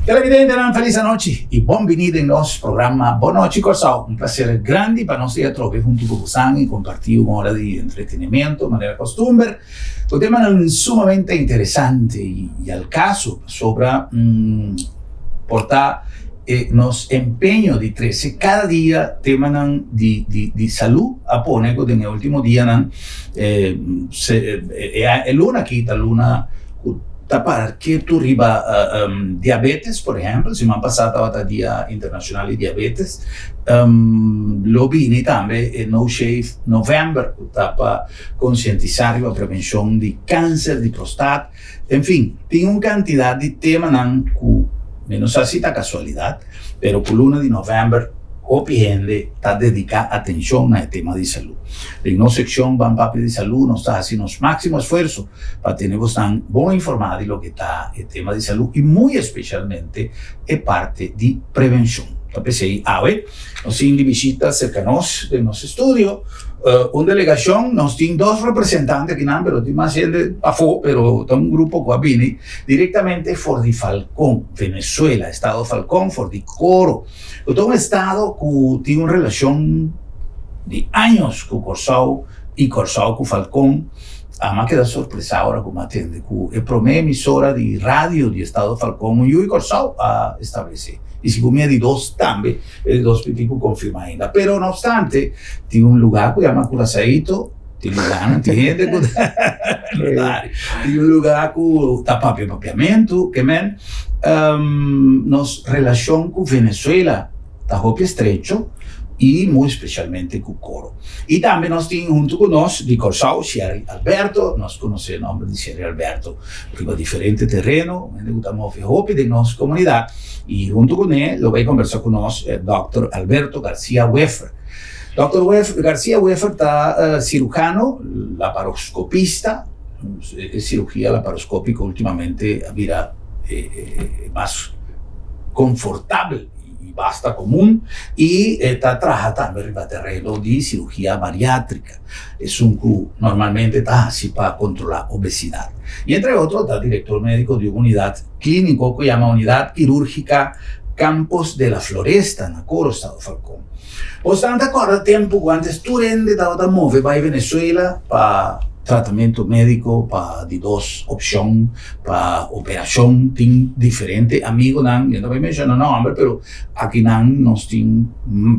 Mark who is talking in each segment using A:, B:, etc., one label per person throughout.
A: Televidentenan felis anochi y bon bini den nos programa Bon Nochi Kòrsou. Un placer grandi pa nos ta atrobe hunto cu bosan y comparti un ora di entretenimiento manera costumber cu temanan sumamente interesante y al caso pasobra por ta e nos empeño di trece cada dia temanan di di salud a pone cu den e ultimo dianan e luna aki ta luna cu ta para ketu riba diabetes, por ehempel, siman pasá tabata Dia Internashonal di Diabetes, lo bini tambe e No Shave November ku ta pa konsientisá riba prevenshon di kanser di prostat, en fin, tin un kantidat di temanan ku mi no sa si ta kasualidat, pero ku luna di novèmber hopi hende ta dediká atenshon na e tema di salú. Den nos sekshon Ban Papia di Salú nos ta hasi nos máksimo esfuerso pa tene bosnan bon informá di loke ta e tema di salú i muy espeshalmente e parti di prevenshon. Ta p'esei awe nos tin di bishita serka nos den nos estudio un delegashon, nos tin dos representante akinan pero tin mas hende pafó pero ta un grupo ku a bini direktamente for di Falcón, Venezuela, estado Falcón for di Coro. Ku ta un estado ku tin un relashon di años ku Kòrsou i Kòrsou ku Falcón. Ami a keda sorpresá ora ku mi a tende ku e promé emisora di radio di estado Falcón un yu di Kòrsou a establesé. I segun mi e di dos tambe, e di dos mi tin ku konfirmá ainda. Pero no opstante tin un lugá ku yama Curaçaito, tin lugánan, tin hende ku ta tin un lugá ku ta papia papiamentu, ke men nos relashon ku Venezuela ta hopi estrecho i muy spesialmente ku Coro. I tambe nos tin huntu ku nos di Kòrsou Sherry Alberto, nos konosé e nòmber di Sherry Alberto riba diferente tereno, hende ku ta move hopi den nos komunidat i huntu kuné lo bai kombersá ku nos dòkter Alberto Garcia Wefer. Dòkter Garcia Wefer ta sirujano laparoskopista, e sirugia laparoskópiko últimamente a bira mas konfortabel i basta komun i e ta traha tambe riba tereno di sirugia bariátrika, esun ku normalmente ta hasi pa kontrolá obesidat. I entre otro ta direktor médiko di un unidat klíniko ku yama Unidat Kirúrgika Campos de la Floresta na Coro, Estado Falcón. Bo ta kòrda tempu ku antes tur hende tabata move bai Venezuela pa tratamentu médiko, pa di dos opshon, pa operashon. Tin diferente amigonan, yo no bai menshoná nòmber, pero akinan nos tin,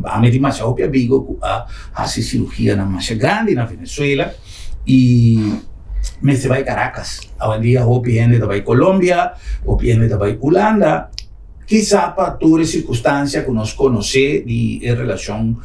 A: ami tin masha hopi amigo ku a hasi sirugianan masha grandi na Venezuela i mester bai Caracas. Awendia hopi hende ta bai Colombia, hopi hende ta bai Hulanda. Kisa pa tur e sirkunstansia ku nos konosé di e relashon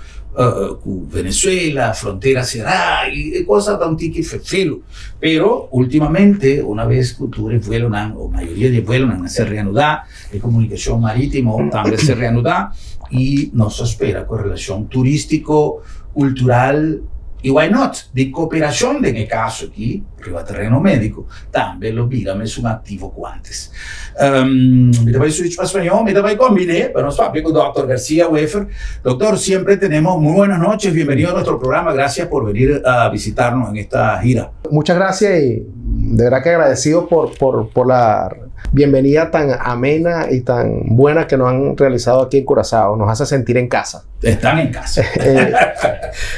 A: ku Venezuela, frontera será i e kos ta un tiki fefelu. Pero ultimamente una bes ku tur e vuelonan o mayoria di e vuelonan a ser reanudá, e komunikashon marítimo tambe a ser reanudá i nos ta spera ku e relashon turístiko, kultural i why not di koperashon den e kaso aki riba tereno médiko tambe lo bira mesun aktivo ku antes. Mi ta bai switch pa spañol, mi ta bai kombiné pa nos papia ku Dòkter Garcia Wefer. Doctor, siempre tenemos muy buenas noches, bienvenido a nuestro programa, gracias por venir a visitarnos en esta gira.
B: Muchas gracias y de verdad que agradecido por, por, por la bienvenida tan amena y tan buena que nos han realizado aquí en Curazao. Nos hace sentir en casa.
A: Están en casa.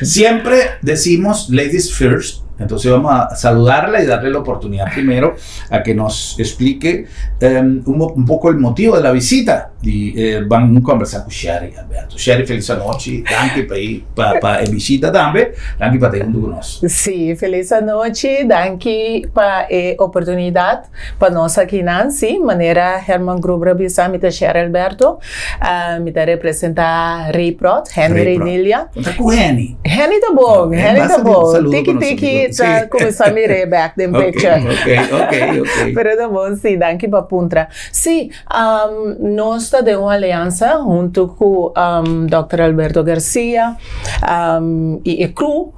A: Siempre decimos ladies first, entonces vamos a saludarla y darle la oportunidad primero a que nos explique un poco el motivo de la visita. Y van a conversar con Sherry Alberto. Sherry, felis anochi. Danki pa pa pa e bishita tambe. Danki pa ta hunto cu nos.
C: Sí, felis anochi. Danki pa e oportunidad pa nos akinan. Sí, manera Herman Gruber a bisa, mi ta Sherry Alberto. Mi ta representa Rayprod, Henny Reynilia.
A: Con ta cu Henny?
C: Henny ta bon, Henny ta bon. Tiki tiki ta cuminsa mir'é bek den picture.
A: Ok, ok, ok.
C: Pero ta bon si, danki pa puntra. Si, nos ta den un aliansa hunto cu Dòkter Alberto Garcia y e crew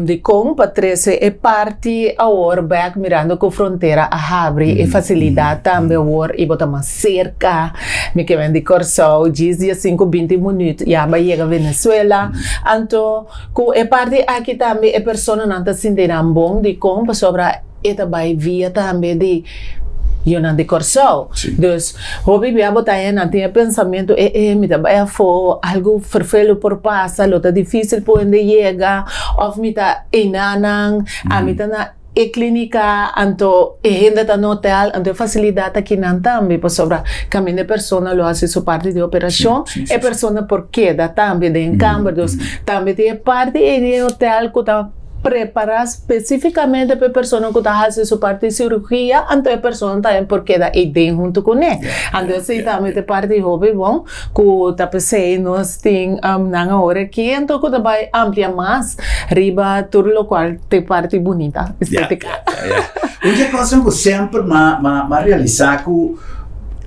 C: Dikon pa trese e parti awor bek mirando ku frontera a habri e fasilidat tambe awor i bo ta mas serka mi ke ben di Kòrsou djis dia sinku binti minüt ya bo a yega Venezuela anto ku e parti aki tambe e personanan ta sinti nan bon dikon pasobra e ta bai via tambe di. Yunan di Kòrsou. Dus hopi bia bo ta hende nan tin e pensamentu, e e mi ta bai afó, algu ferfelu por pasa, lo ta difísil pa hende yega, òf mi ta einanan, ami ta na e klínika, anto e hende ta na hotèl, anto e fasilidat akinan tambe, pasobra kaminda e persona lo hasi su parti di operashon, e persona por keda tambe den kamber. Dus tambe tin e parti ei di e hotèl ku ta prepará spesífikamente pa e persona ku ta hasi su parti di sirugia, anto e persona tambe por keda ei den huntu kuné. Anto esei tambe ta e parti hopi bon ku ta p'esei nos tin nan awor aki, anto ku ta bai amplia mas riba tur lokual ta e parti bunita, estétika.
A: Un di e kosnan ku semper m'a realisá ku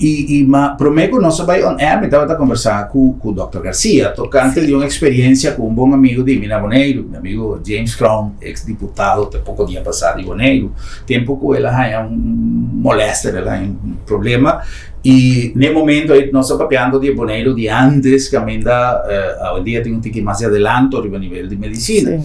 A: I ma promé ku nos a bai on air mi tabata kombersá ku ku Dòkter Garcia tokante di un eksperiensia ku un bon amigu di mi na Boneiru, mi amigu James Kroon, eks diputado te poko dia pasá di Boneiru, tempu ku el a haña un molèster, el a haña un problema i n'e momento ei nos a papiando di e Boneiru di ántes kaminda awendia tin un tiki mas di adelanto riba nivel di medisina.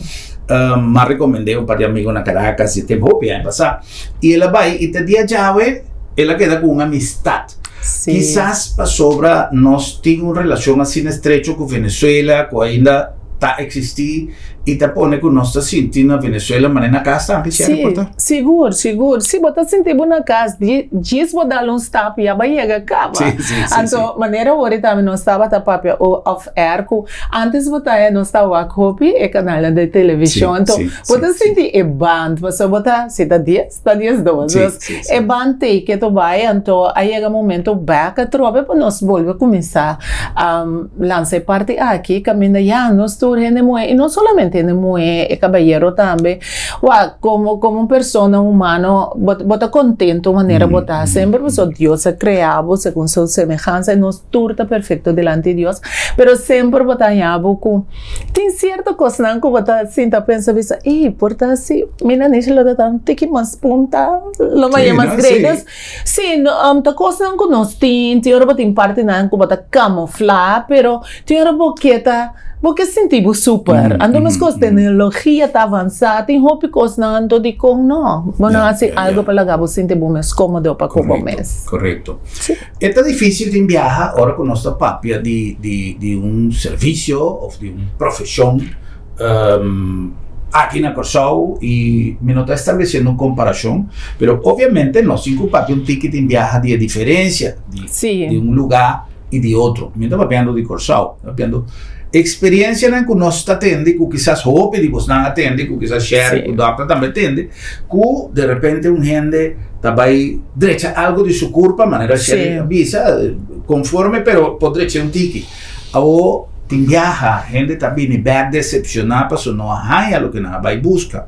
A: M'a rekomend'é un par di amigu na Caracas di tempu hopi aña pasá. I el a bai i te dia djawe el a keda ku un amistat. Kisas pasobra nos tin un relashon asina estrecho ku Venezuela ku ainda ta eksistí i ta pone ku nos ta sinti na Venezuela manera na kas tambe, si por ta?
C: Sí, sigur, sigur. Si bo ta sinti bo na kas, djis bo dal un stap ya bo a yega kaba. Anto manera awor tambe nos tabata papia òf air ku antes bo ta nos ta wak hopi e kanalnan di televishon. Anto Bo ta sinti e band, pasobra bo ta, si ta dies, ta 12. Dus e band t'ei ke to bai, anto a yega momento bek atrobe pa nos bolbe kuminsá lansa e parti aki kaminda ya nos tur hende muhé, i no solamente hende muhé, e kabayero tambe. Wak, komo komo un persona humano bo bo ta kontento manera bo ta semper pasobra Dios a krea bo segun su semehansa i nos tur ta perfekto dilanti di Dios, pero semper bo ta haña bo ku Tin cierto cosnan cu bo ta sinta pensa bisa, ey, por ta si mi nanishi lo ta tan tiki mas punta, lo maya mas grei. Dus, si, ta cosnan cu nos tin, tin ora bo tin partinan cu bo ta camufla, pero tin ora bo ke ta, bo ke sinti bo super. Anto mescos tecnologia ta avansa, tin hopi cosnan, anto dicon no? Bo no haci algo pa laga bo sinti bo mes comodo pa cu bo mes.
A: Correcto. E ta difícil tin biaha ora ku nos ta papia di di di un servisio òf di un profeshon aki na Kòrsou i mi no ta establesiendo un komparashon, pero obviamente nos tin ku papia un tiki tin biaha di e diferensia di di un lugá i di otro. Mi no ta papiando di Kòrsou, mi ta papiando eksperensianan ku nos ta tende ku kisas hopi di bosnan a tende, ku kisas Sherry ku Dòkter tambe tende, Ku de repente un hende ta bai drecha algo di su kurpa, manera Sherry a bisa, konforme pero por drecha un tiki. Awo tin biaha hende ta bini bek desepshoná pasobra no a haña loke nan a bai buska.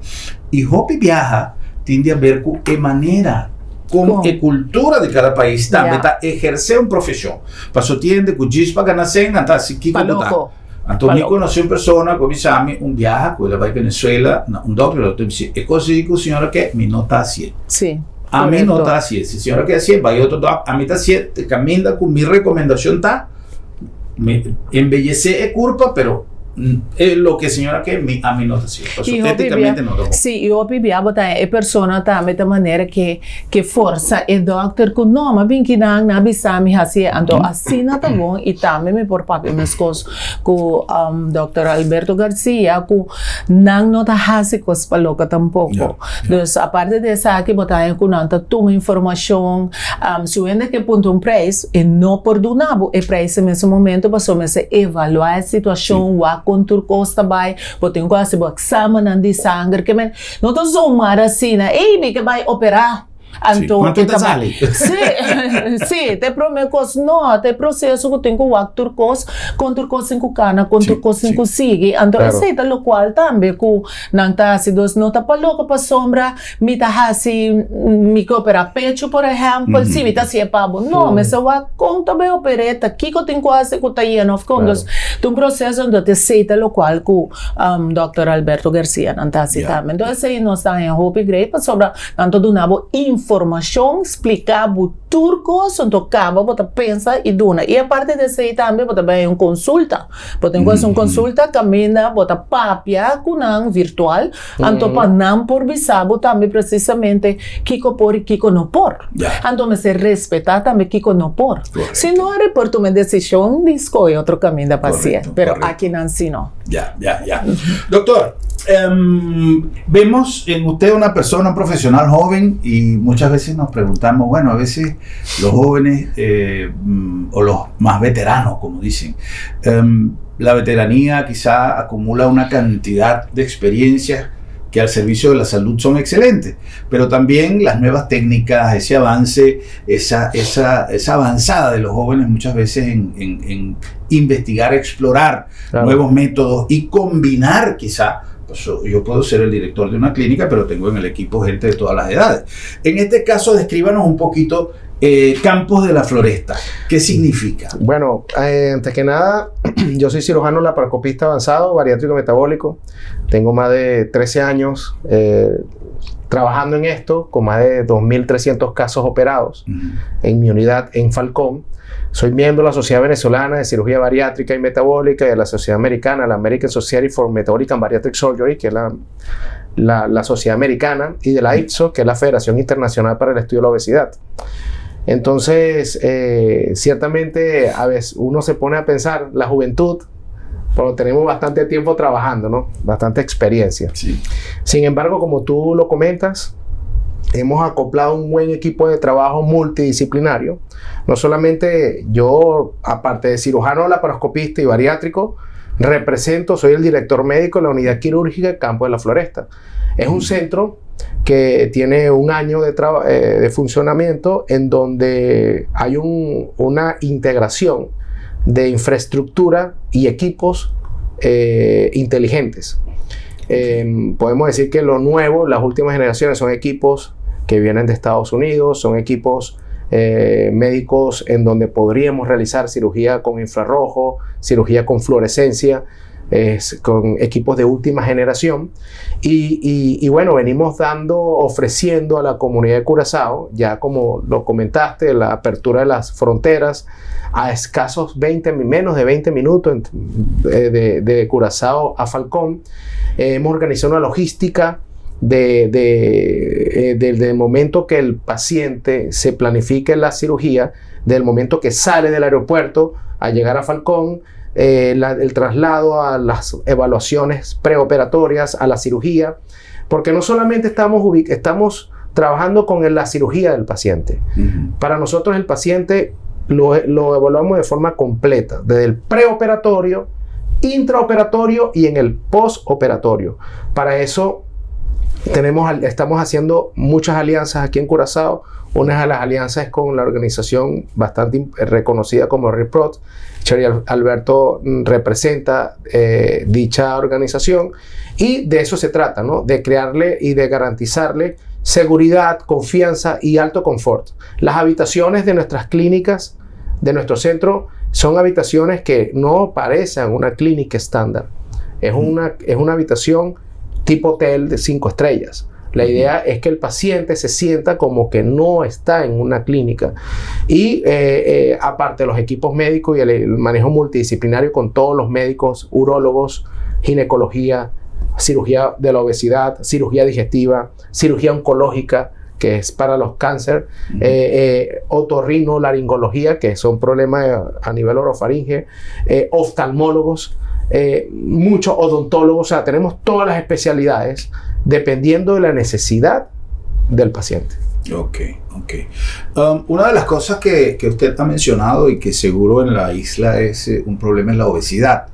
A: I hopi biaha tin di haber ku e manera kon e kultura di kada pais tambe ta ehersé un profeshon. Pasobra tin hende ku djis pa gana sèn nan ta hasi kiko ku ta. Anto mi konosé un persona ku a bisa mi un biaha ku el a bai Venezuela na un dòkter, e dòkter bisa, e kos ei ku señora ke, mi no ta hasié. Ami no ta hasié. Si señora ke hasié, bai otro dòkter. Ami ta hasié te kaminda ku mi rekomendashon ta, mi embeyesé e kurpa, pero e loke señora ke, mi ami no ta hasié. Pasobra étikamente no ta bon.
C: Sí, i hopi bia bo ta e persona tambe ta manera ke ke forsa e dòkter ku no, m'a bin kinan, nan a bisa mi hasié. Anto asina ta bon i tambe mi por papia meskos ku dòkter Alberto Garcia ku nan no ta hasi kos pa loka tampoko. Dus aparte di esaki bo ta haña ku nan ta tuma informashon. Si un hende ke puntra un preis e no por duna bo e preis e mesun momento pasobra mester evaluá e situashon, wak kon tur kos ta bai, bo tin ku hasi bo eksamennan di sanger. Ke men No ta zomaar asina, ey mi ke bai operá. Anto
A: Cuanto
C: e
A: ta
C: ta bai.
A: sali?
C: Sí, sí, ta e promé kos. No, ta e proseso ku tin ku wak tur kos, kon tur kos tin ku kana, kon tur kos tin ku sigui. Anto
B: Claro.
C: esei ta lokual tambe ku nan ta hasi. Dus no ta pa loko pasobra mi ta hasi, mi ke operá pechu por ehèmpel, sí mi ta hasié pa bo. No, mester wak kon ta bai oper'é, ta kiko tin ku hasi ku ta yena òf kon.
B: Claro.
C: Dus ta un proseso, anto ta esei ta lokual ku Dòkter Alberto Garcia nan ta hasi tambe. Entonces esei nos ta haña hopi great pasobra nan ta duna bo informacion. informashon, splika bo tur kos, anto kaba bo ta pensa i duna. I aparte di esei tambe bo ta bai un konsulta. Bo tin ku hasi un konsulta kaminda bo ta papia ku nan virtual, anto pa nan por bisa bo tambe presisamente kiko por i kiko no por. Anto mester respetá tambe kiko no por. Si no a por tuma e desishon di skohe otro kaminda pa hasié, pero akinan si no.
A: Ya, ya, ya. Doctor, vemos en usted una persona, un profesional joven y muchas veces nos preguntamos, bueno, a veces los jóvenes o los más veteranos, como dicen, la veteranía quizá acumula una cantidad de experiencias que al servicio de la salud son excelentes, pero también las nuevas técnicas, ese avance, esa avanzada de los jóvenes muchas veces en investigar, explorar nuevos métodos y combinar quizá. Pues, yo puedo ser el director de una clínica, pero tengo en el equipo gente de todas las edades. En este caso, descríbanos un poquito Campos de la Floresta. ¿Qué significa?
B: Bueno, antes que nada, yo soy cirujano laparoscopista avanzado, bariátrico metabólico. Tengo más de 13 años trabajando en esto, con más de 2.300 casos operados en mi unidad en Falcón. Soy miembro de la Sociedad Venezolana de Cirugía Bariátrica y Metabólica y de la Sociedad Americana, la American Society for Metabolic and Bariatric Surgery, que es la Sociedad Americana, y de la IPSO, que es la Federación Internacional para el Estudio de la Obesidad. Entonces, ciertamente, a veces uno se pone a pensar, la juventud, pero tenemos bastante tiempo trabajando, ¿no? Bastante experiencia. Sin embargo, como tú lo comentas, hemos acoplado un buen equipo de trabajo multidisciplinario. No solamente yo, aparte de cirujano laparoscopista y bariátrico, represento, soy el director médico de la unidad quirúrgica Campo de la Floresta. Es un centro que tiene un año de funcionamiento en donde hay una integración de infraestructura y equipos inteligentes. Podemos decir que lo nuevo, las últimas generaciones son equipos que vienen de Estados Unidos, son equipos médicos en donde podríamos realizar cirugía con infrarrojo, cirugía con fluorescencia, es con equipos de última generación. Y bueno, venimos ofreciendo a la comunidad de Curazao, ya como lo comentaste, la apertura de las fronteras a escasos 20, menos de 20 minutos de Curazao a Falcón. Hemos organizado una logística desde el momento que el paciente se planifique la cirugía, del momento que sale del aeropuerto a llegar a Falcón, el traslado a las evaluaciones preoperatorias, a la cirugía, porque no solamente estamos trabajando con la cirugía del paciente. Para nosotros el paciente lo evaluamos de forma completa, desde el preoperatorio, intraoperatorio y en el postoperatorio. Para eso estamos haciendo muchas alianzas aquí en Curazao. Una de las alianzas es con la organización bastante reconocida como REPROD. Cheri Alberto representa dicha organización y de eso se trata, ¿no? De crearle y de garantizarle seguridad, confianza y alto confort. Las habitaciones de nuestras clínicas, de nuestro centro, son habitaciones que no parecen una clínica estándar. Es una habitación tipo hotel de 5 estrellas. La idea es que el paciente se sienta como que no está en una clínica. Y aparte de los equipos médicos y el manejo multidisciplinario con todos los médicos, urólogos, ginecología, cirugía de la obesidad, cirugía digestiva, cirugía oncológica, que es para los cánceres, otorrino, laringología, que son problemas a nivel orofaringe, oftalmólogos, muchos odontólogos, o sea, tenemos todas las especialidades dependiendo de la necesidad del paciente.
A: Ok. Una de las cosas que usted ha mencionado y que seguro en la isla es un problema es la obesidad.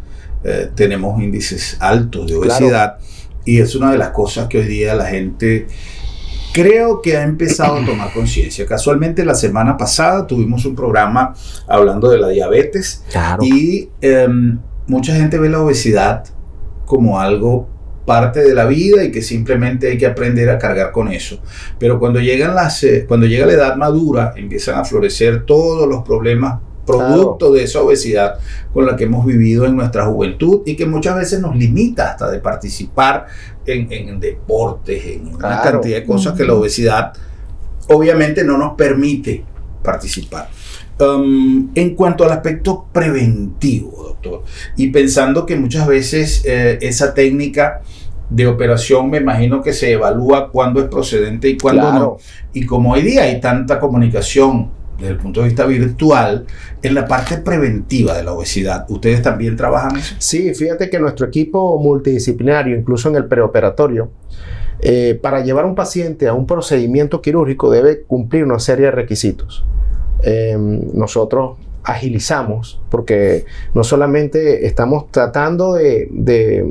A: Tenemos índices altos de obesidad y es una de las cosas que hoy día la gente creo que ha empezado a tomar conciencia. Casualmente la semana pasada tuvimos un programa hablando de la diabetes y mucha gente ve la obesidad como algo parte de la vida y que simplemente hay que aprender a cargar con eso. Pero cuando llega la edad madura, empiezan a florecer todos los problemas producto de esa obesidad con la que hemos vivido en nuestra juventud y que muchas veces nos limita hasta de participar en deportes, en una cantidad de cosas que la obesidad Obviamente no nos permite participar. En cuanto al aspecto preventivo, doctor, y pensando que muchas veces esa técnica de operación me imagino que se evalúa cuándo es procedente y cuándo no. Y como hoy día hay tanta comunicación desde el punto de vista virtual, en la parte preventiva de la obesidad, ¿ustedes también trabajan eso?
B: Sí, fíjate que nuestro equipo multidisciplinario, incluso en el preoperatorio, para llevar a un paciente a un procedimiento quirúrgico debe cumplir una serie de requisitos. Nosotros agilizamos porque no solamente estamos tratando de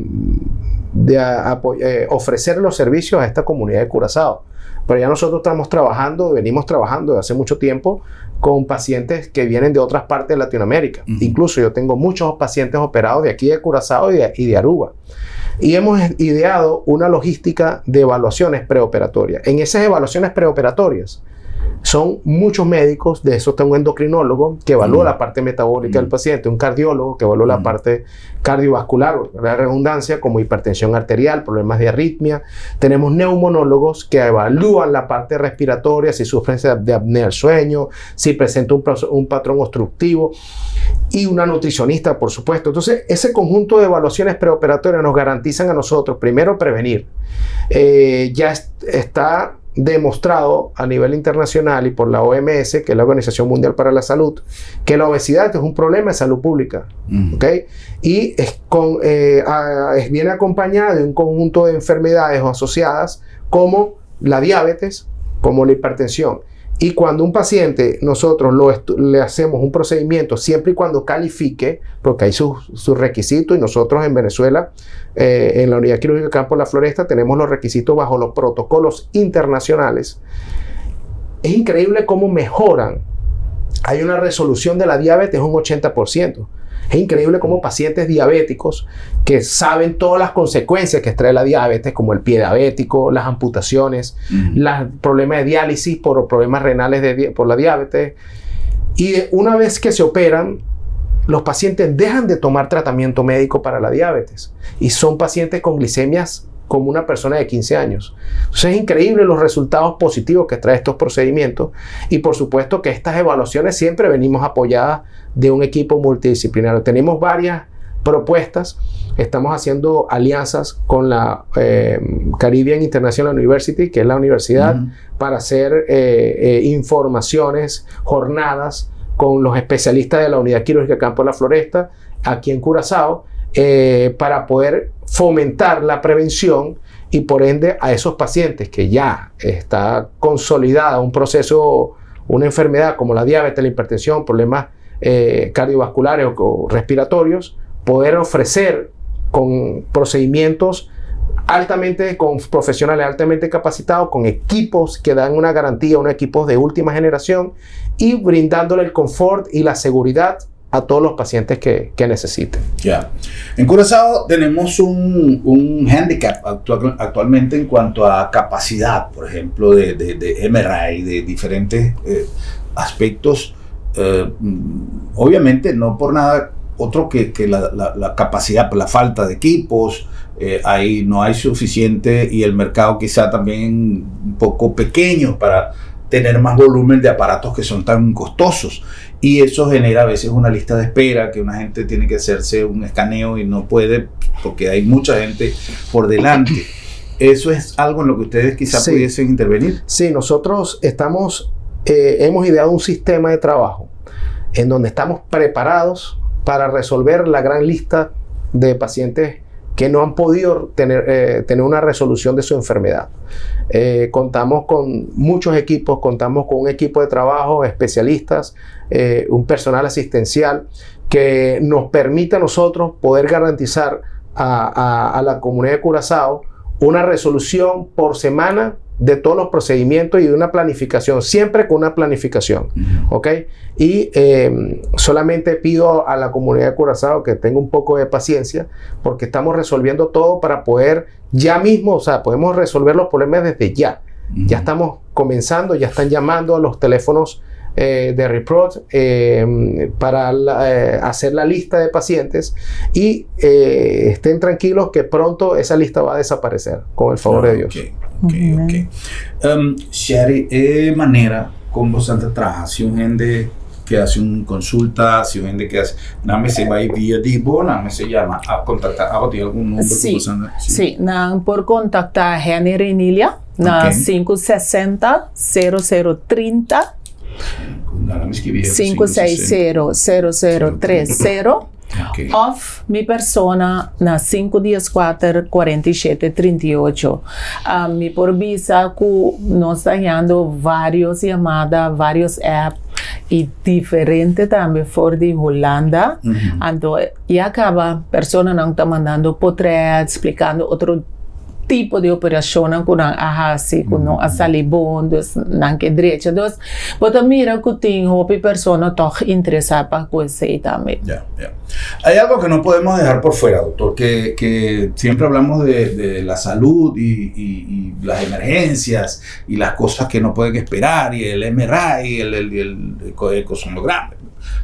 B: ofrecer los servicios a esta comunidad de Curazao, pero ya nosotros estamos trabajando, venimos trabajando desde hace mucho tiempo con pacientes que vienen de otras partes de Latinoamérica. Incluso yo tengo muchos pacientes operados de aquí de Curazao y de Aruba. Y hemos ideado una logística de evaluaciones preoperatorias. En esas evaluaciones preoperatorias son muchos médicos, de eso tengo un endocrinólogo que evalúa la parte metabólica del paciente, un cardiólogo que evalúa la parte cardiovascular, la redundancia, como hipertensión arterial, problemas de arritmia. Tenemos neumonólogos que evalúan la parte respiratoria, si sufren de apnea del sueño, si presenta un patrón obstructivo, y una nutricionista, por supuesto. Entonces, ese conjunto de evaluaciones preoperatorias nos garantizan a nosotros, primero, prevenir. Ya está demostrado a nivel internacional y por la OMS, que es la Organización Mundial para la Salud, que la obesidad es un problema de salud pública. ¿Ok? Y viene acompañada de un conjunto de enfermedades asociadas como la diabetes, como la hipertensión. Y cuando un paciente, nosotros le hacemos un procedimiento, siempre y cuando califique, porque hay sus requisitos, y nosotros en Venezuela, en la Unidad Quirúrgica Campo La Floresta, tenemos los requisitos bajo los protocolos internacionales. Es increíble cómo mejoran. Hay una resolución de la diabetes un 80%. Es increíble cómo pacientes diabéticos que saben todas las consecuencias que trae la diabetes, como el pie diabético, las amputaciones, los problemas de diálisis por problemas renales por la diabetes, y una vez que se operan, los pacientes dejan de tomar tratamiento médico para la diabetes y son pacientes con glicemias como una persona de 15 años. Entonces es increíble los resultados positivos que trae estos procedimientos y por supuesto que estas evaluaciones siempre venimos apoyadas de un equipo multidisciplinario. Tenemos varias propuestas, estamos haciendo alianzas con la Caribbean International University, que es la universidad, para hacer informaciones, jornadas con los especialistas de la Unidad Quirúrgica Campo de la Floresta, aquí en Curazao, para poder fomentar la prevención y por ende a esos pacientes que ya está consolidada un proceso, una enfermedad como la diabetes, la hipertensión, problemas cardiovasculares o respiratorios, poder ofrecer con procedimientos altamente, con profesionales altamente capacitados, con equipos que dan una garantía, unos equipos de última generación y brindándole el confort y la seguridad a todos los pacientes que necesiten.
A: Ya. En Curazao tenemos un handicap actualmente en cuanto a capacidad, por ejemplo, de MRI, de diferentes aspectos. Obviamente, no por nada otro que la capacidad, la falta de equipos, ahí no hay suficiente y el mercado quizá también un poco pequeño para tener más volumen de aparatos que son tan costosos. Y eso genera a veces una lista de espera, que una gente tiene que hacerse un escaneo y no puede porque hay mucha gente por delante. ¿Eso es algo en lo que ustedes quizá pudiesen intervenir?
B: Sí, nosotros hemos ideado un sistema de trabajo en donde estamos preparados para resolver la gran lista de pacientes que no han podido tener una resolución de su enfermedad. Contamos con muchos equipos, contamos con un equipo de trabajo, especialistas, un personal asistencial que nos permite a nosotros poder garantizar a la comunidad de Curazao una resolución por semana de todos los procedimientos y de una planificación, siempre con una planificación, ¿ok? Y solamente pido a la comunidad de Curazao que tenga un poco de paciencia, porque estamos resolviendo todo para poder ya mismo, o sea, podemos resolver los problemas desde ya. Ya estamos comenzando, ya están llamando a los teléfonos de Reprot para hacer la lista de pacientes y estén tranquilos que pronto esa lista va a desaparecer, con el favor de Dios.
A: Ok. Ok, ok. Sherry, e manera kon boso ta traha, si un hende ke hasi un konsulta, si un hende ke hasi, nan mester bai via di bo, nan mester yama a kontakta abo, tin algun number ku boso ta?
C: Si, si, nan por kontakta Henny Renilia na 560 0030. 560 0030 òf mi persona na 514 47 38. Mi por bisa ku nos ta hañando vários yamada, vários app i diferente tambe for di Hulanda. Anto ya kaba personanan ta mandando potrèt splikando otro tipo di operashonnan ku nan a hasi ku no a sali bon, dus nan ke drecha. Dus bo ta mira ku tin hopi persona tòg interesá pa ku esei tambe.
A: Ya, ya. Hay algo que no podemos dejar por fuera, doctor, que, que siempre hablamos de, de la salud y, y, y las emergencias y las cosas que no pueden esperar y el MRI y el, el, el ecosonograma.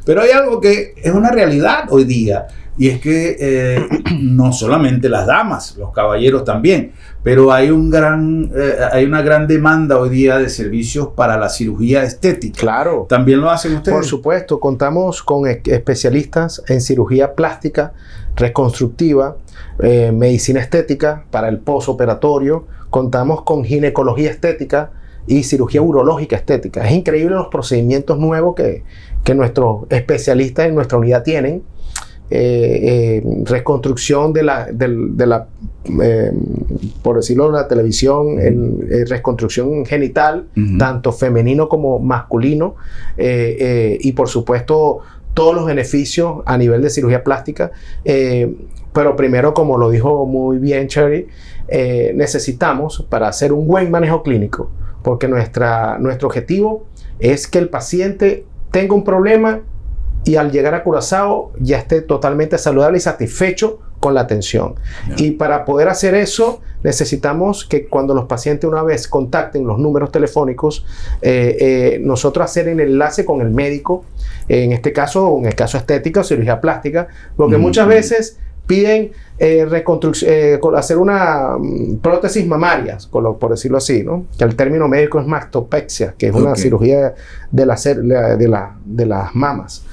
A: Pero hay algo que es una realidad hoy día y es que eh, no solamente las damas, los caballeros también, pero hay, un gran, eh, hay una gran demanda hoy día de servicios para la cirugía estética.
B: Claro.
A: ¿También lo hacen ustedes?
B: Por supuesto, contamos con especialistas en cirugía plástica, reconstructiva, eh, medicina estética para el posoperatorio, contamos con ginecología estética y cirugía urológica estética. Es increíble los procedimientos nuevos que, que nuestros especialistas en nuestra unidad tienen. Eh, eh, reconstrucción de la, de, la eh, por decirlo, la televisión, en, reconstrucción genital, tanto femenino como masculino, y por supuesto todos los beneficios a nivel de cirugía plástica. Pero primero, como lo dijo muy bien Cherry, necesitamos para hacer un buen manejo clínico, porque nuestra, nuestro objetivo es que el paciente tenga un problema y al llegar a Curazao ya esté totalmente saludable y satisfecho con la atención. Y para poder hacer eso, necesitamos que cuando los pacientes una vez contacten los números telefónicos, eh, eh, nosotros hacer el enlace con el médico, en este caso, en el caso estética o cirugía plástica, porque muchas veces piden eh, eh hacer una prótesis mamaria, por decirlo así, ¿no? que el término médico es mastopexia, que es una cirugía de, la, de, la, de las mamas.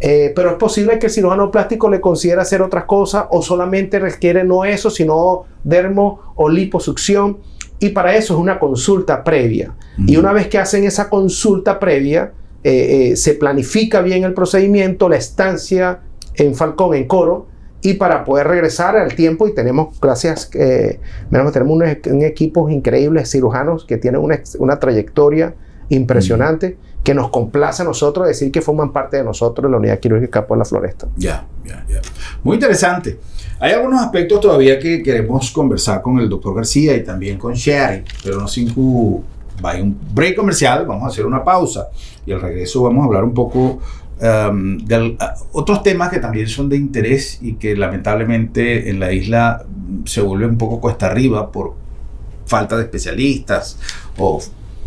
B: Eh, pero es posible que el cirujano plástico le considere hacer otras cosas o solamente requiere no eso, sino dermo o liposucción. Y para eso es una consulta previa. Y una vez que hacen esa consulta previa, eh, eh, se planifica bien el procedimiento, la estancia en Falcón, en Coro, y para poder regresar al tiempo, y tenemos, gracias, tenemos un, un equipo increíble de cirujanos que tienen una, una trayectoria impresionante que nos complace a nosotros decir que forman parte de nosotros en la unidad quirúrgica por la Floresta.
A: Ya, ya, ya. Muy interesante. Hay algunos aspectos todavía que queremos conversar con el doctor García y también con Sherry, pero no sin va un break comercial, vamos a hacer una pausa y al regreso vamos a hablar un poco um, de uh, otros temas que también son de interés y que lamentablemente en la isla se vuelve un poco cuesta arriba por falta de especialistas o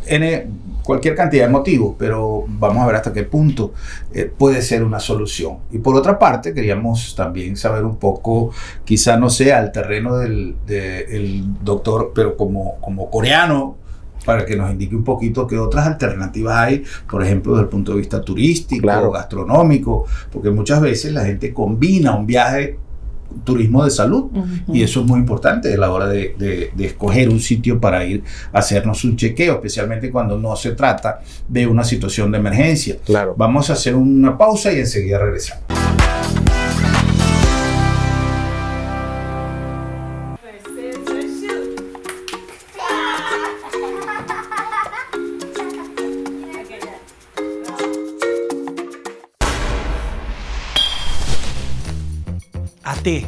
A: N, cualquier cantidad de motivos, pero vamos a ver hasta qué punto eh, puede ser una solución. Y por otra parte, queríamos también saber un poco, quizá no sea el terreno del, del doctor, pero como, como coreano, para que nos indique un poquito qué otras alternativas hay, por ejemplo, desde el punto de vista turístico, claro. gastronómico, porque muchas veces la gente combina un viaje turismo de salud uh -huh. y eso es muy importante a la hora de, de, de, escoger un sitio para ir a hacernos un chequeo, especialmente cuando no se trata de una situación de emergencia.
B: Claro.
A: Vamos a hacer una pausa y enseguida regresamos.
D: At'é,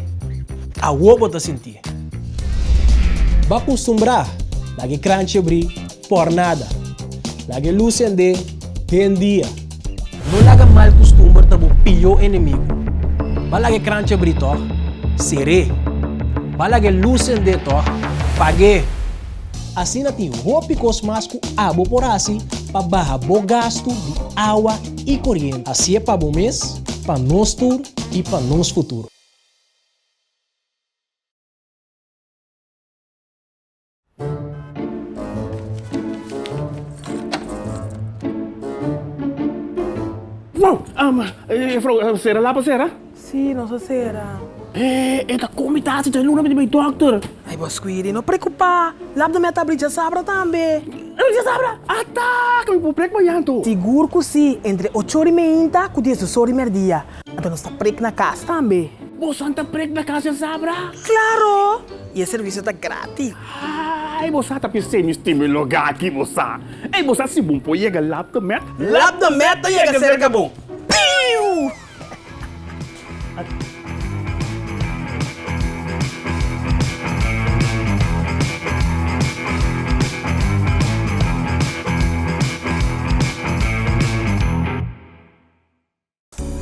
D: awor bo ta sintié. Bo a kustumbrá laga e kranchi abrí por nada. Laga e lus sendé den dia. No laga mal kustumber ta bo pió enemigu. Bo a laga e kranchi abrí tòg? Ser'é. Bo a laga e lus sendé tòg? Pag'é. Asina tin hopi kos mas ku abo por hasi pa baha bo gastu di awa i koriente. Hasié pa bo mes, pa nos tur i pa nos futuro.
E: Wow! Juffrouw, sera lapa sera?
F: Sí, nos a sera.
E: E ta kon mi ta hasi djaluna mi ta bai dòkter.
F: Ai bo Squidi, no preokupá. Lap de meta abri djasabra tambe.
E: Abri djasabra? Ata! Ku mi por prek mañan anto?
F: Sigur ku sí, entre ocho ora i meinta ku diesdos ora i mèrdia. Anto nos ta prek na kas tambe.
E: Bosan ta prek na kas djasabra?
F: Klaro! I e servisio ta gratis.
E: Ai bo sa ta pis'é mi stima e lugá aki bo sa. Ei bo sa si bon por yega Lap de Met?
F: Lap de Met ta yega serka bo. Piu!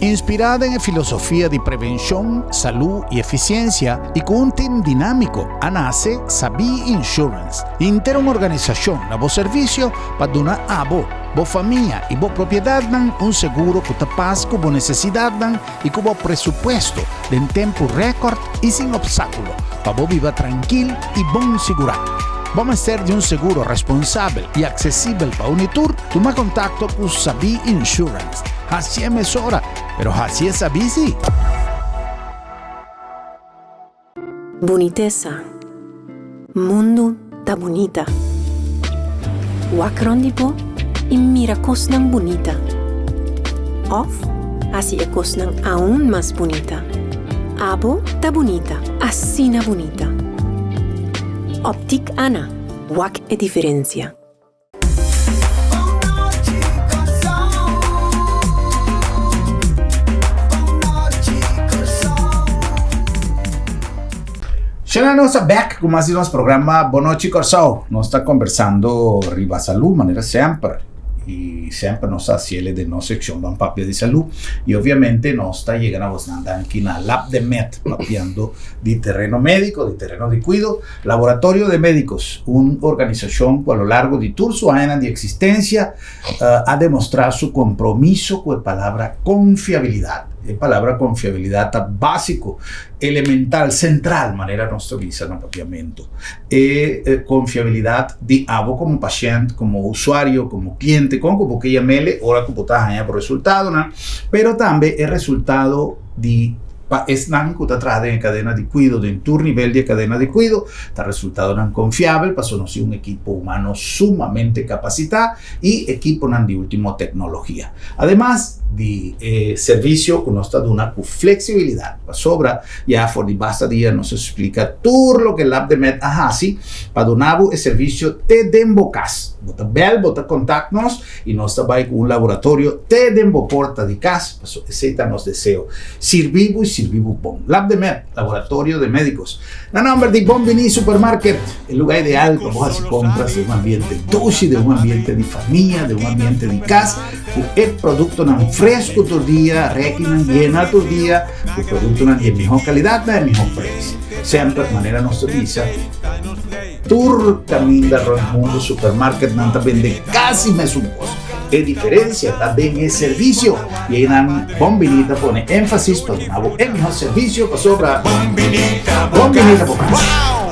A: Inspirá den e filosofia di prevenshon, salú i efisiensia i ku un tim dinámiko a nase Sabí Insurance, henter un organisashon na bo servisio pa duna abo, bo famia i bo propiedatnan un seguro ku ta pas ku bo nesesidatnan i ku bo presupuesto den tempu rèkòrt i sin opstákulo pa bo biba trankil i bon sigurá. Bo mester di un seguro responsabel i aksesibel pa un i tur? Tuma kontakto ku Sabí Insurance. Hasié mesora, pero hasié sabí sí!
G: Bunitesa. Mundu ta bunita. Wak rond di bo i mira kosnan bunita. Òf hasi e kosnan aun mas bunita. Abo ta bunita, asina bunita. Optik Ana, wak e diferensia.
A: Shana nos a bek ku mas di nos programa Bon Nochi Kòrsou. Nos ta kombersando riba salú manera semper i semper nos ta hasiel den nos sekshon Ban Papia di Salú i obviamente nos ta yega na bosnan danki na Lab de Med papiando di tereno médiko, di tereno di kuido. Laboratorio de Médicos, un organisashon ku a lo largo di tur su añanan di eksistensia a demostrá su kompromiso ku e palabra konfiabilidat. E palabra konfiabilidat ta básiko, elemental, sentral, manera nos ta bisa na papiamentu. E konfiabilidat di abo komo pashènt, komo usuario, komo kliente, kon ku bo ke yam'el ora ku bo ta haña bo resultadonan, pero tambe e resultado di. Pa esnan ku ta traha den e kadena di kuido, den tur nivel di e kadena di kuido, ta resultadonan konfiabel pasobra nos tin un ekipo humano sumamente kapasitá i ekiponan di último teknologia. Ademas di e servisio ku nos ta duna ku fleksibilidat, pasobra ya for di basta dia nos a splika tur loke Labdemed a hasi pa duna bo e servisio te den bo kas. Bo ta bèl, bo ta kontakt nos i nos ta bai ku un laboratorio te den bo porta di kas. Pasobra esei ta nos deseo, sirbi bo i sirbi bo bon. Lab de Med, Laboratorio de Médicos. Na nomber di Bon Bini Supermarket, e lugar ideal pa bo hasi compras den un ambiente dushi, den un ambiente di famia, den un ambiente di cas, cu e productonan fresco tur dia, rekinan yena tur dia, cu productonan di e miho calidad na e miho prijs. Semper, manera nos ta bisa, Tur kaminda rònt mundu supermarketnan ta bende kasi mesun kos. E diferensia ta den e servisio i einan Bon Bini ta pone énfasis pa duna bo e mihó servisio pasobra Bon Bini ta bo kas.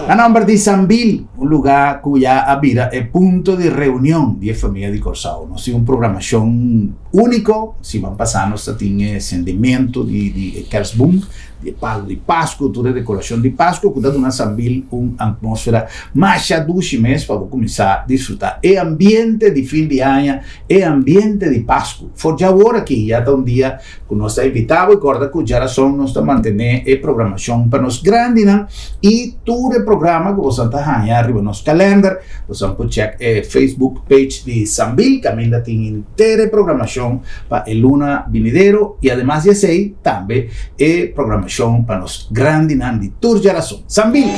A: Na nòmber di Sambil, un lugá ku ya a bira e punto di reunion di e famia di Kòrsou. Nos tin un programashon úniko, siman pasá nos ta tin e sendimentu di e kèrsboom. Di e palu di Pasku, tur e dekorashon di Pasku ku ta duna Sambil un atmósfera masha dushi mes pa bo kuminsá disfrutá e ambiente di fin di aña, e ambiente di Pasku. For djawor aki ya ta un dia ku nos ta invitá bo i kòrda ku djarason nos ta mantené e programashon pa nos grandinan i tur e programa ku boso ta haña riba nos kalènder. Boso por chèk e Facebook page di Sambil kaminda tin henter e programashon pa e luna binidero i ademas di esei tambe e programashon pa nos grandinan di tur djarason. Sambil!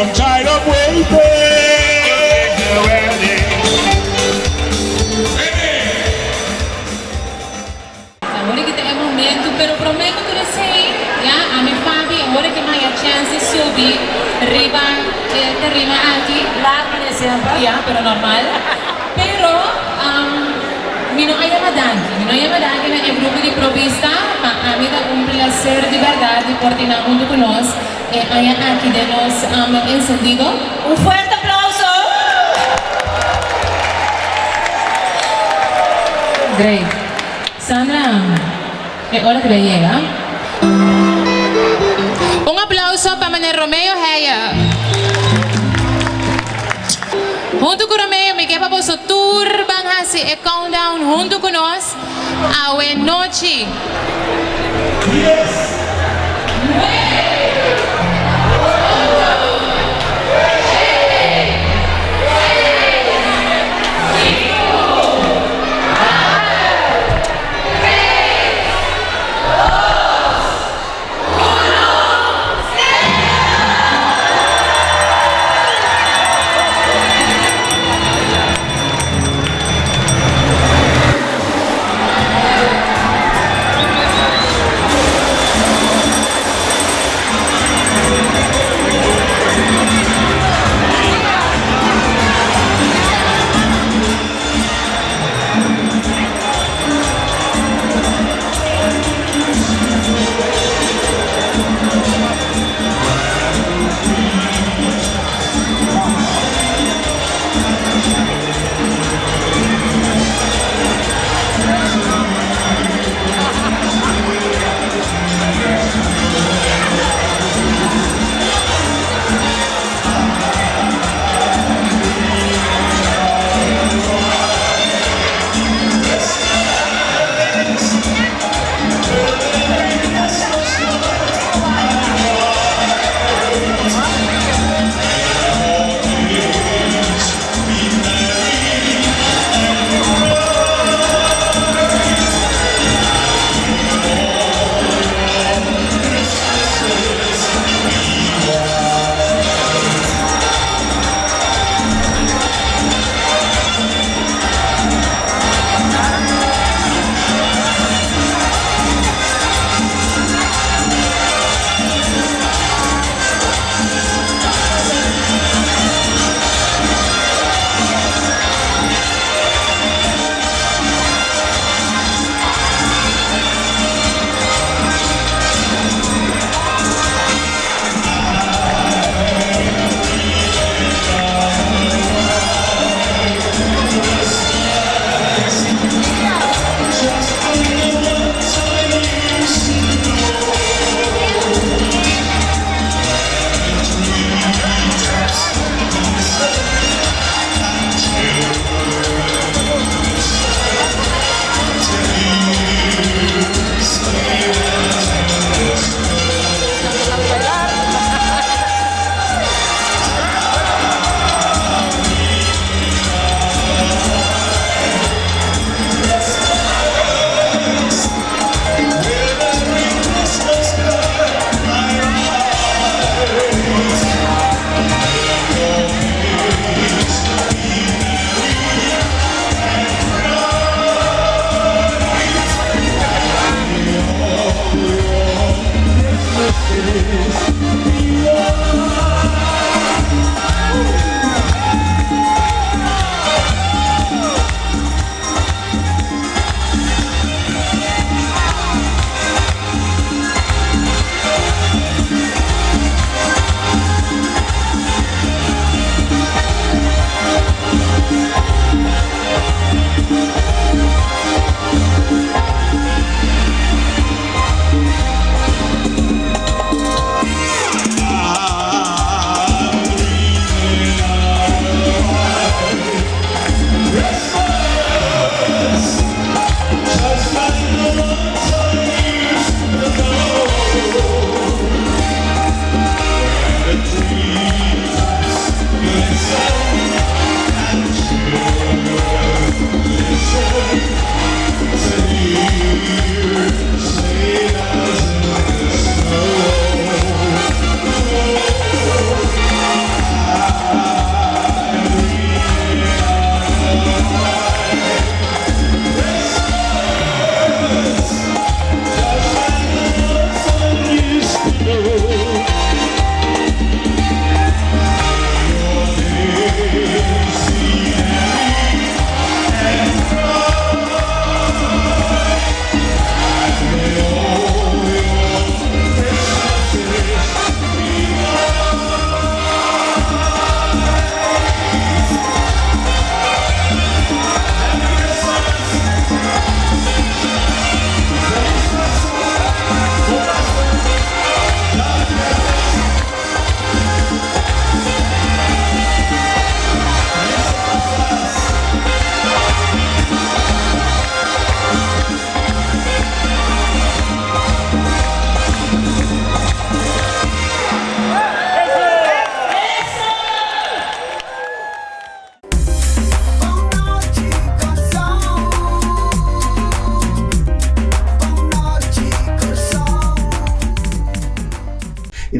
H: I'm tired of waiting.
I: Awor aki ta e momento, pero prome cu tur esey, ya, ami Fabi, awor aki mi haya chance di subi riba e tarima aki.
J: Laat manera semper.
I: Ya, pero normal. Pero, mi no a yama danki. Mi no a yama danki na e grupo di Pro Vista. Pa ami ta un placer di berdad di por tin nan hunto cu nos e aña aki den nos encendido.
J: Un fuerte aplauso!
I: Great. Sandra, e ora ta bay yega. Un aplauso pa meneer Romeo Heyer. Hunto cu Romeo mi ke pa boso tur ban haci e countdown hunto cu nos awe nochi.
H: Dies, nuebe, ocho, shete, seis, sinku, kuater, tres, dos, uno, sero!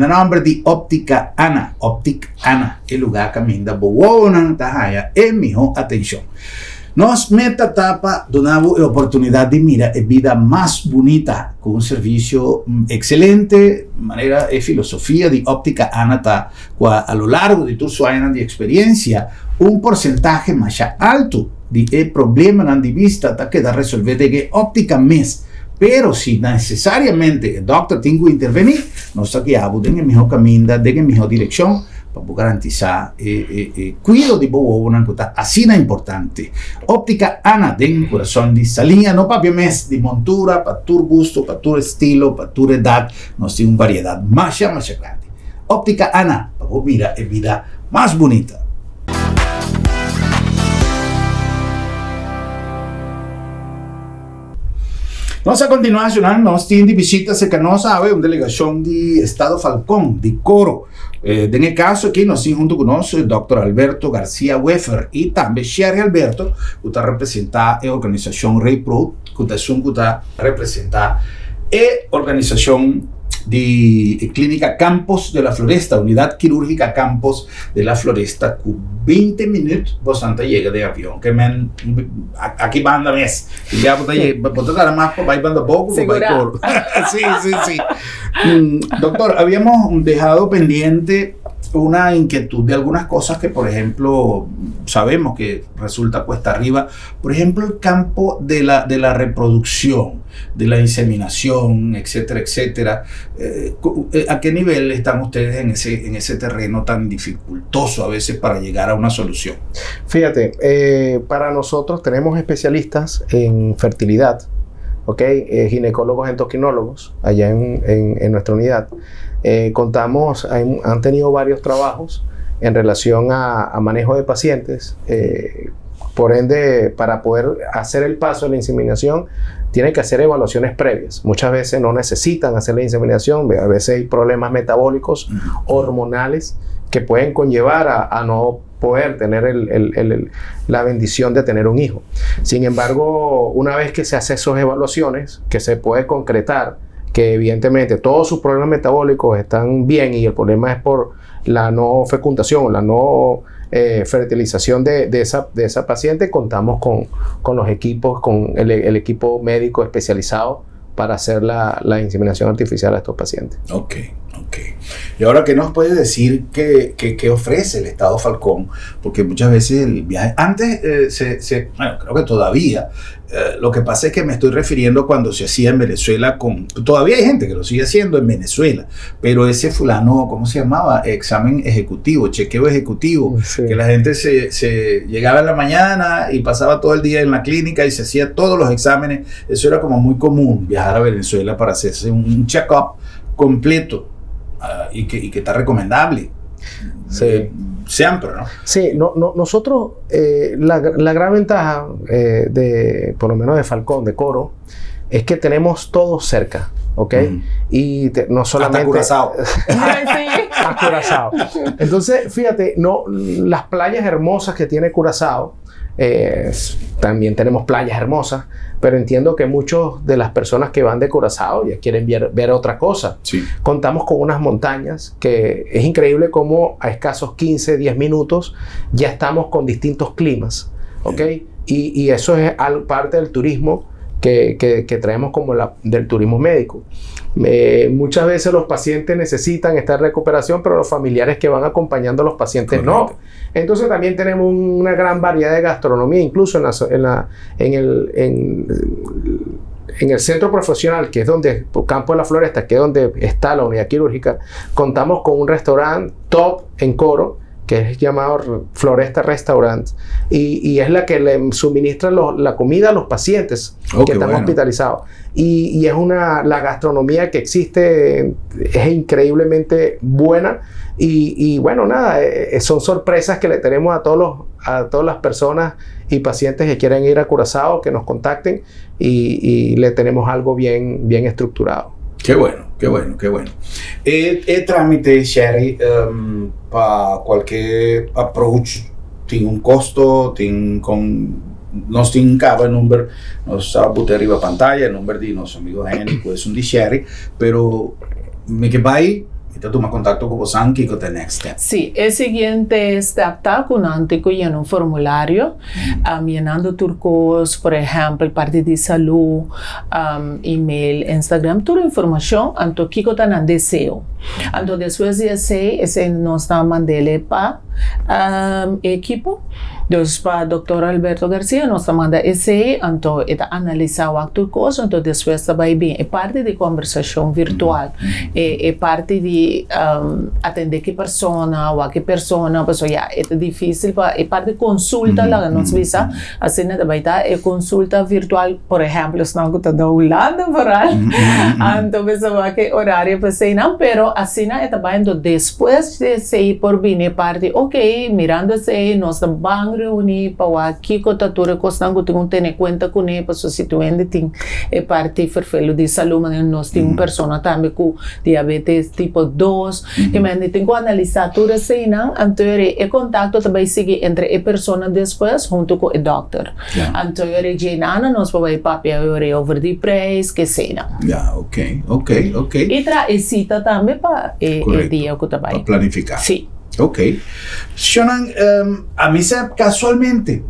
A: na nòmber di Óptica Ana, Optic Ana, e lugá kaminda bo wowonan ta haña e mihó atenshon. Nos meta ta pa duna bo e oportunidat di mira e bida mas bunita ku un servisio ekselente, manera e filosofia di Óptica Ana ta kua a lo largo di tur su añanan di eksperiensia un porsentahe masha altu di e problemanan di bista ta keda resolvé den e óptica mes. Pero si nesesariamente e dòkter tin ku intervení, nos ta guia bo den e mihó kaminda, den e mihó direkshon pa bo garantisá e e kuido di bo wowonan ku ta asina importante. Óptica Ana den kurason di Saliña no papia mes di montura pa tur gusto, pa tur estilo, pa tur edat, nos tin un variedat masha masha grandi. Óptica Ana, pa bo mira e bida mas bunita. Nos a continua shunan, nos tin di bishita cerca nos awe un delegacion di Estado Falcón, di Coro. Eh, den e caso aki nos tin hunto cu nos eh, Dr. Alberto Garcia Weffer y tambe Sherry Alberto, cu ta representa e organisacion Repro, cu ta esun cu ta representa e organisacion di Clínica Campos de la Floresta, Unidad Quirúrgica Campos de la Floresta, cu 20 minuut bosan ta yega den avion. Ke men aki banda mes. Ya bo ta yega, bo ta tarda mas pa bai banda bou ku pa bai Coro. Sí, sí, sí. Doctor, habíamos dejado pendiente una inquietud de algunas cosas que, por ejemplo, sabemos que resulta cuesta arriba. Por ejemplo, el campo de la, de la reproducción, de la inseminación, etcétera, etcétera. Eh, eh, ¿A qué nivel están ustedes en ese, en ese terreno tan dificultoso a veces para llegar a una solución?
B: Fíjate, eh, para nosotros tenemos especialistas en fertilidad, ¿ok? ginecólogos endocrinólogos allá en, en, nuestra unidad. contamos, han, tenido varios trabajos en relación a, a manejo de pacientes. Por ende, para poder hacer el paso de la inseminación, tienen que hacer evaluaciones previas. Muchas veces no necesitan hacer la inseminación, a veces hay problemas metabólicos, hormonales, que pueden conllevar a, no poder tener la bendición de tener un hijo. Sin embargo, una vez que se hacen esas evaluaciones, que se puede concretar que evidentemente todos sus problemas metabólicos están bien y el problema es por la no fecundación, la no eh, fertilización de, de, esa, de esa paciente, contamos con, con los equipos, con el, el, equipo médico especializado para hacer la, la inseminación artificial a estos pacientes.
A: Ok, ok. Y ahora, ¿qué nos puede decir que, que, que ofrece el Estado Falcón? Porque muchas veces el viaje, antes eh, se, se, bueno, creo que todavía, eh, lo que pasa es que me estoy refiriendo cuando se hacía en Venezuela con, todavía hay gente que lo sigue haciendo en Venezuela, pero ese fulano, ¿cómo se llamaba? Examen ejecutivo, chequeo ejecutivo, que la gente se, se llegaba en la mañana y pasaba todo el día en la clínica y se hacía todos los exámenes. Eso era como muy común, viajar a Venezuela para hacerse un check-up completo y, que, y que está recomendable.
B: Sí.
A: Siempre, ¿no?
B: Sí, no, no, nosotros, la, la, gran ventaja de, por lo menos de Falcón, de Coro, es que tenemos todo cerca, ¿ok? Y no solamente...
A: Hasta Curazao.
B: Hasta Curazao. Entonces, fíjate, no, las playas hermosas que tiene Curazao, también tenemos playas hermosas, pero entiendo que muchos de las personas que van de Curazao ya quieren ver, ver otra cosa.
A: Sí.
B: Contamos con unas montañas que es increíble cómo a escasos 15, 10 minutos ya estamos con distintos climas, ¿ok? Y, y, eso es al, parte del turismo que, que, que traemos como la, del turismo médico. Muchas veces los pacientes necesitan esta recuperación, pero los familiares que van acompañando a los pacientes no. Entonces también tenemos una gran variedad de gastronomía, incluso en, la, en, la, en, el, en, en el centro profesional, que es donde, Campo de la Floresta, que es donde está la unidad quirúrgica, contamos con un restaurante top en Coro, que es llamado Floresta Restaurant, y, y es la que le suministra la comida a los pacientes
A: Oh,
B: que
A: qué
B: están
A: bueno.
B: hospitalizados. Y, y es una, la gastronomía que existe es increíblemente buena. Y, y bueno, nada, son sorpresas que le tenemos a todos los, a todas las personas y pacientes que quieren ir a Curazao, que nos contacten y, y le tenemos algo bien, bien estructurado.
A: Qué bueno, qué bueno, qué bueno. E trámite, Sherry, pa kualke approach tin un kosto, tin kon nos tin kaba number, nos a buta riba pantaya, number di nos amigo Henry, ku esun di Sherry, pero mi ke bai. Mi ta tuma kontakto ku bosan kiko ta e next step.
C: Sí, e siguiente step ta ku nan tin ku yena un formulario, yenando tur kos, por ehèmpel parti di salú, email, Instagram, tur informashon, anto kiko ta nan deseo. Anto despues di esei, esei nos ta mand'el pa e ekipo, dus pa doktor Alberto Garcia nos ta manda esei, anto e ta analisá wak tur kos, anto despues ta bai bin e parti di kombersashon virtual. E e parti di atendé ki persona wak ki persona pasobra ya e ta difísil pa e parti konsulta laga nos bisa asina ta bai ta e konsulta virtual por ehèmpel esnan ku ta na Hulanda foral anto mester wak e orario pa eseinan pero asina e ta bai anto despues di esei por bini e parti ok mirando esei nos ta ban reuní pa wak kiko ta tur e kosnan ku tin ku tene kuenta kuné pasobra si tur hende tin E parti ferfelu di salú manera nos tin un persona tambe ku diabetes tipo dos, ke men tin ku analisá tur eseinan, anto yori e kontakto ta bai sigui entre e persona despues huntu ku e dòkter. Anto yori djeinana nos por bai papia yori over di preis, ke eseinan.
A: Ya, ok, ok, ok.
C: I traha e sita tambe pa e dia ku ta bai.
A: Pa planifiká.
C: Si.
A: Ok. Shonnan, ami sa kasualmente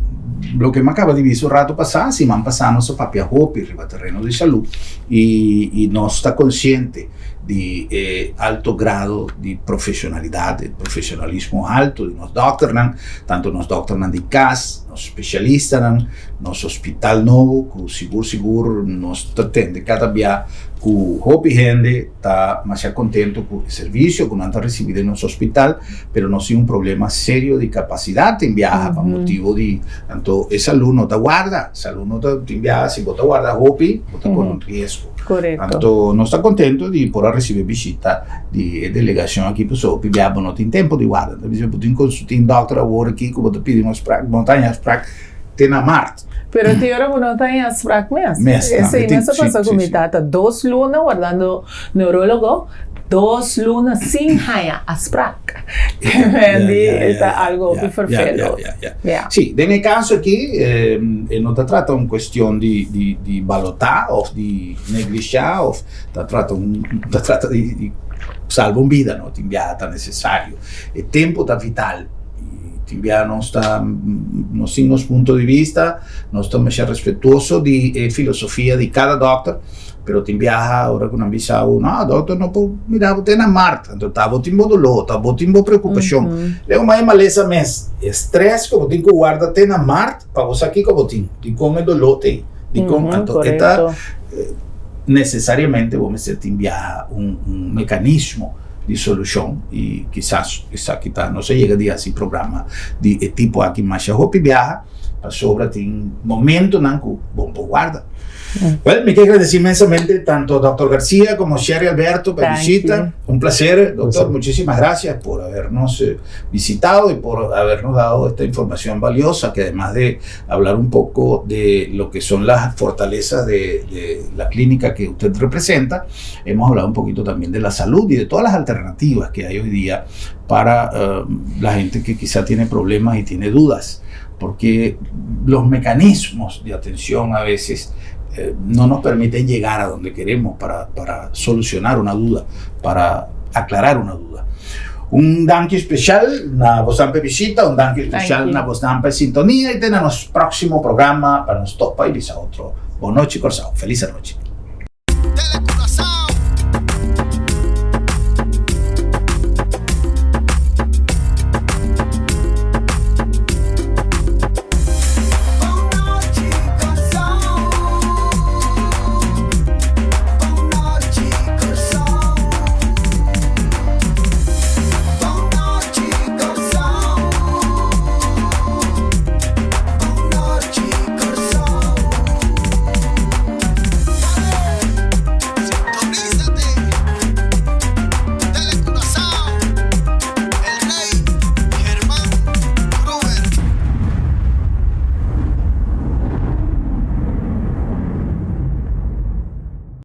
A: loke mi a kaba di bisa un ratu pasá, siman pasá nos a papia hopi riba tereno di salú i nos ta konsiente di e alto grado di profeshonalidat, e profeshonalismo alto di nos dòkternan, tantu nos dòkternan di kas, nos spesialistanan, nos hospital nobo ku sigur sigur nos ta tende kada bia ku hopi hende. Ta masha contento cu e servicio cu nan ta ricibi den nos hospital, pero nos tin un problema serio di capacidad tin biaha pa motibo di anto e salud no ta warda, salud no ta tin biaha si bo ta warda hopi bo ta corre un riesgo. Anto nos ta contento di por a ricibi bishita di e delegacion aki pasobra hopi biaha bo no tin tempo di warda, ta bisa bo tin tin dokter awor aki cu bo ta pidi un afspraak, bo no ta haña afspraak te na maart.
C: Pero tin ora ku no ta haña afsprak mes.
A: Mes tambe
C: Esei
A: tin,
C: mes a
A: sí,
C: pasa ku
A: sí,
C: mi
A: sí.
C: tata. Dos luna wardando neurólogo, dos luna sin haña afsprak.
A: Ya,
C: Mendi
A: ya, ya,
C: e ta
A: ya,
C: algo
A: ya,
C: hopi
A: ya,
C: ferfelu.
A: ya, ya, ya.
C: Ya.
A: Sí, den e kaso aki e no ta trata un kuestion di di di balotá òf di neglishá òf ta trata un ta trata di di salba un bida no tin biaha ta nesesario. E tempu ta vital. Tin bia nos ta nos tin nos punto di vista, nos ta masha respetuoso di e filosofia di kada dòkter, pero tin biaha ora ku nan bisa bo, no, dòkter no por mira bo te na mart, anto ta bo tin bo doló, ta bo tin bo preokupashon. Lego mas e malesa mes, e strès ku bo tin ku warda te na mart pa bo sa kiko bo tin, dikon e doló t'ei, dikon, anto e ta nesesariamente bo mester tin biaha un mekanismo. di solushon i kisas esaki ta nos a yega di hasi programa di e tipo aki masha hopi biaha pasobra tin momentonan ku bo por warda. Well, mi ke agradeci inmensamente tanto Doctor Garcia como Sherry Alberto pa e bishita. Un placer, doctor, muchisimas gracias por habernos visitado y por habernos dado esta información valiosa que además de hablar un poco de lo que son las fortalezas de, de la clínica que usted representa, Hemos hablado un poquito también de la salud y de todas las alternativas que hay hoy día para eh, la gente que quizá tiene problemas y tiene dudas, porque los mecanismos de atención a veces eh, no nos permiten llegar a donde queremos para, para solucionar una duda, para aclarar una duda. Un danki especial na bosnan pa e bishita, un danki especial na bosnan pa e sintonia y te na nos proximo programa pa nos topa y bisa otro. Bon nochi Corsou. Feliz anochi.